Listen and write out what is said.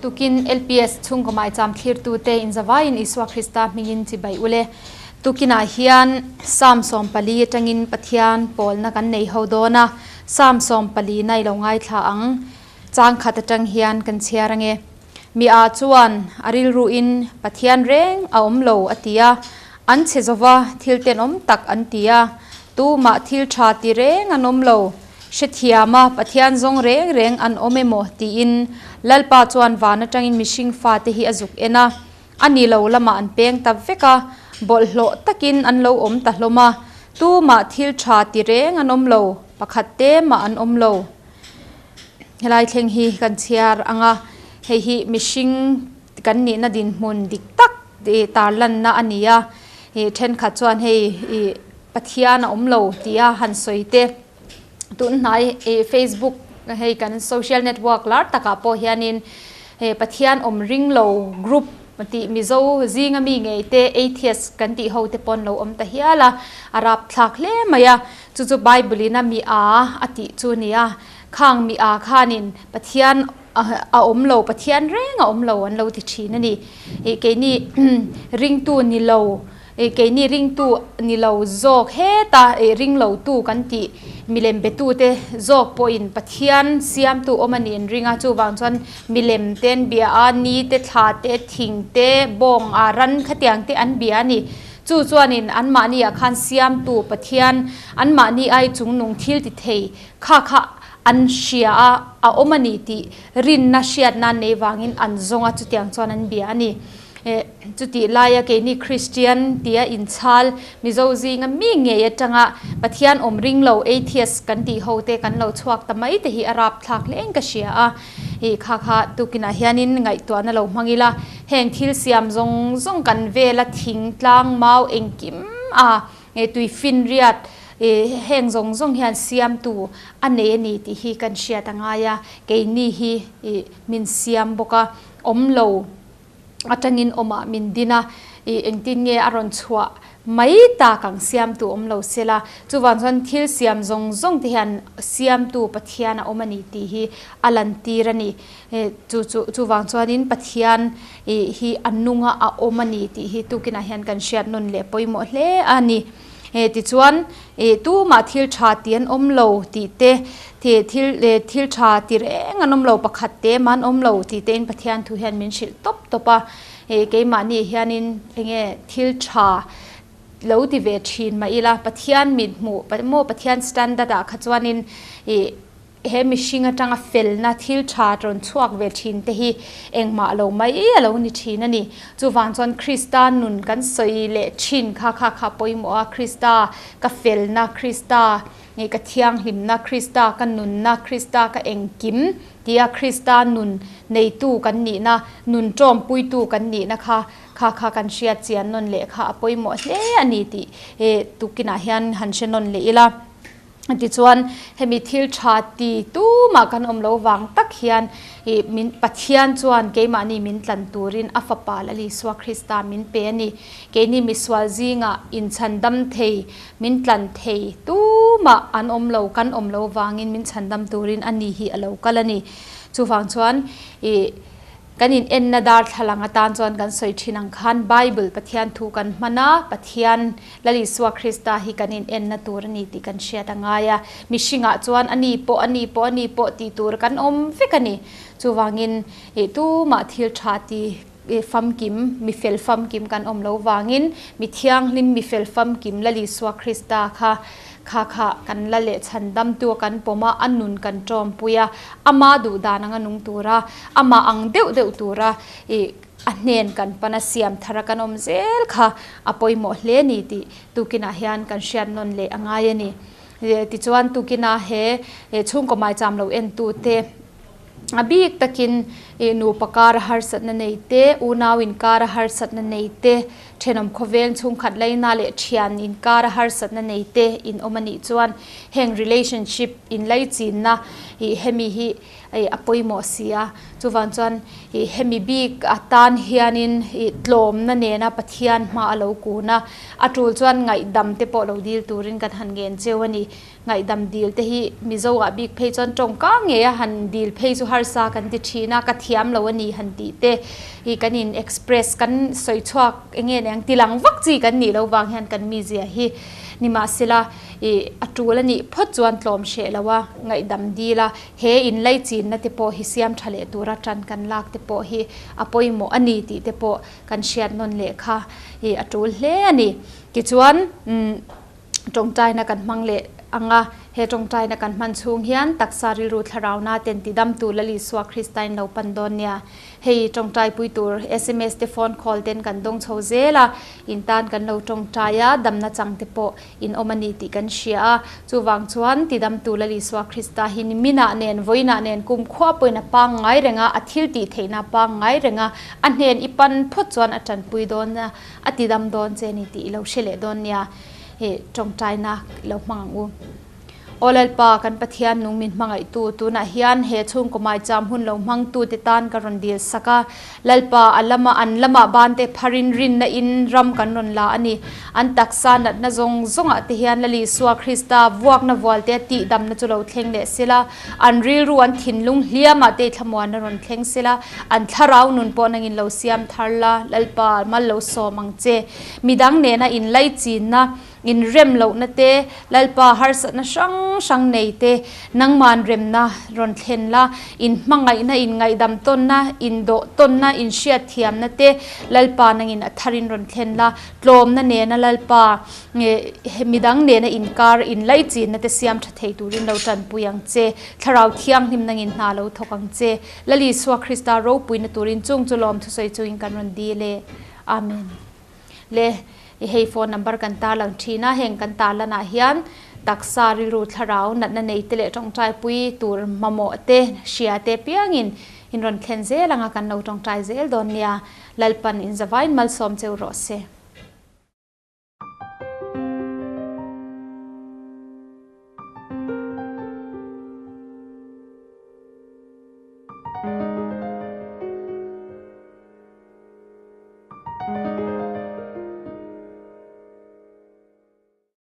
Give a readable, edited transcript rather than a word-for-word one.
Tukin LPS chhungkaw maicham thlirtute inzavaiin Isua Krista hmingin chibai ule. Tukinah hian Psalm 14 atangin Pathian pawlna kan nei ho dawn a, Psalm 14 na i lo ngaithla ang. Chang khat atang hian kan chhiar ange. Mi a chuan a rilruin Pathian reng a awm lo a ti a, an chhe zova thil tenawm tak an ti a, tumah thil tha ti reng an awm lo. Hrethiam a, Pathian zawng reng reng an awm emaw tiin Lalpa chuan van atangin mihring fate hi a zuk en a, a ni lo lamah an peng ta vek a, bawlhhlawh takin an lo awm ta hlawm a, tumah thil tha ti reng an awm lo, pakhat te mah an awm lo. Helai thleng hi kan chhiar ang a, hei hi mihring kan nihna dinhmun dik tak tarlanna a ni a, thenkhat chuan hei Pathian a awm lo tia han sawi te, tunhnai Facebook hei kan social network lar takah pawh hianin Pathian awm ring lo group tih Mizo zinga mi ngei te atheist kan tih ho te pawn lo awm ta hial a, a rapthlak hle mai a, chu chu Bible in a mi a a tih chu a ni a, khang mi a khanin Pathian a awm lo, Pathian reng a awm lo an lo ti thin a ni. Keini ringtu ni lo, keini ringtu ni lo zawk heta ringlotu kan tih milem betute zawk pawhin Pathian siamtu awm a nih an ring a, chuvang chuan milem te an bia a, ni te, thla te, thing te, bawng a ran khatiang te an bia a ni. Chu chuanin anmahniah khan siamtu Pathian anmahni ai chungnung thil ti thei kha kha an hria a, a awm a ni tih rinna hriatna an nei vangin an zawng a, chutiang chuan an bia a ni. Chutih laia keini Kristian tia inchhal Mizo zinga mi ngei atanga Pathian awm ring lo, atheist, kan tih ho te kan lo chhuak ta mai te hi a rapthlak hle ka hria a. Kha kha tukinah hianin ngaihtuahna lo hmang ila, heng thil siam zawng zawng kan vela thing tlang mau engkim a tui finriat heng zawng zawng hian siamtu a nei a ni tih hi kan hriat a ngai a, keini hi min siam bawk a, awm lo atangin awmah min din a, engtin nge a rawn chhuah mai tak ang siamtu awm lo sela, chuvang chuan thil siam zawng zawng te hian siamtu Pathian a awm a ni tih hi a lantir a ni. Chu chu chuvang chuanin Pathian hi a nunga a awm a ni tih hi tukinah hian kan hriat nawn leh pawimawh hle a ni. Tichuan tumah thil tha tih an awm lo tih te, thil thil tha ti reng an awm lo, pakhat te mah an awm lo tih tein Pathian thu hian min hrilh tawp tawp a. Keimahni hianin enge thil tha lo ti ve thin mah ila Pathian mithmuh maw Pathian standard ah kha chuanin He mihring atanga felna thil tha rawn chhuak ve thin te hi engmah lo mai a lo ni thin a ni. Chuvang chuan Krista nun kan sawi leh thin kha kha kha pawimawh a, Krista ka felna, Krista ka thianghlimna, Krista ka nunna, Krista ka engkim tia Krista nun neitu kan nihna, nun tawmpuitu kan nihna kha kha kha kan hriat chian nawn leh kha a pawimawh hle a ni tih tukinah hian han hre nawn leh ila. Tichuan, hemi thil tha ti tumah kan awm lo vang tak hian ih min Pathian chuan keimahni min tlan turin a Fapa Lal Isua Krista min pe a ni. Keini misual zingah inchhandam thei, min tlan thei tumah an awm lo, kan awm lo vangin min chhandam turin a ni hi a lo kal a ni. Chuvang chuan ih. Kan in enna darthlalang atan chuan kan sawi thin ang khan Bible Pathian thu kan hman a, Pathian Lal Isua Krista hi kan in enna tur a ni tih kan hriat a ngai a. Mihringah chuan a ni pawh, a ni pawh, a ni pawh tih tur kan awm vek a ni. Chuvangin ih tumah thil tha ti famkim, mi fel famkim kan awm lo vangin mi thianghlim, mi fel famkim Lal Isua Krista kha Kha kha kan la leh chhan damtu a kan pawm a, a nun kan tawmpui a, ama duh dan anga nung tura, amah ang deuh deuh tura ih a hnen kan pan a, siam thar a kan awm zel kha a pawimawh hle ni tih tukinah hian kan hriat nawn leh a ngai a ni. Tichuan tukina he chhungkaw maicham lo entute, A bik takin ih nupa kara harsatna nei te, unau inkara harsatna nei te, thenawm khawveng chhungkhat laina leh thian inkara harsatna nei te in awm a nih chuan heng relationship inlaichinna ih hemi hi ih a pawimawh si a. Chuvang chuan ih hemi bik atan hianin ih tlawmna nena Pathian hma a lo kun a, a tul chuan ngaihdam te pawh lo dil turin kan han ngen cheu a ni. Ngaihdam dil te hi Mizo ah bik phei chuan tawngka ngei a han dil phei chu harsa kan ti thin a, ka thiam. thiam lo a ni han tih te hi kan in express kan sawi chhuak eng nge eng ti lang vak chi kan nih loh vang hian kan mizia hi nimahsela ih a tul a nih phawt chuan tlawm hreh lo a ngaihdam dil a he inlaichinna te pawh hi siam tha leh tura tan kan lak te pawh hi a pawimawh a ni tih te pawh kan hriat nawn leh kha ih a tul hle a ni. Tichuan umm tawngtaina kan hmang leh ang a, he tawngtaina kan hman chhung hian taksa rilru thlarauna ten tidamtu Lal Isua Krista in lo pan dawn nia. Hei tawngtaipui tur sms te phone call ten kan dawng chho zel a, in tan kan lo tawngtai a, damna chang te pawh in awm a ni tih kan hria a, chuvang chuan tidamtu Lal Isua Krista hi niminah nen vawiinah nen kumkhua pawhin a pangngai reng a, a thil tih theihna a pangngai reng a, a hnen i pan phawt chuan a tanpui dawn a, a tidam dawn che ni tih i lo hre leh dawn nia. Hei tawngtaina i lo hmang ang u. Aw Lalpa, kan Pathian nung min hmangaihtu, tunah hian he chhungkaw maicham hun lo hmangtute tan ka rawn dil sak a. Lalpa, a lama an lamah bante pharin rinna in ram kan rawn la a ni. An taksa natna zawng zawngah te hian Lal Isua Krista vuakna vualte a tihdamna chu lo thleng leh sela, an rilru an thinlung hliamah te thlamuanna rawn thleng sela, an thlarau nun pawh nangin lo siam thar la, Lalpa, mal lo sawm ang che. Midang nena inlaichinna, inrem lohna te, Lalpa harsatna hrang hrang nei te, nangman remna rawn thlen la, inhmangaihna, inngaihdam tawnna, indawh tawnna, inhriatthiamna te Lalpa nangin a tharin rawn thlen la, tlawmna nena Lalpa midang nena inkar, inlaichinna te siam tha thei turin lo tanpui ang che, Thlarau Thianghlim nangin hna lo thawk ang che, Lal Isua Krista ropuina turin chung chu lawm thusawi chungin kan rawn dil e. Amen. Le i hei phone number kan tarlang thin a, heng kan tarlanah hian taksa rilru thlarau natna nei te leh tawngtai pui tur mamawh te hria te piangin in rawn thlen zel anga kan lo tawngtai zel dawn nia. Lalpan inzavain malsawm cheu rawh se.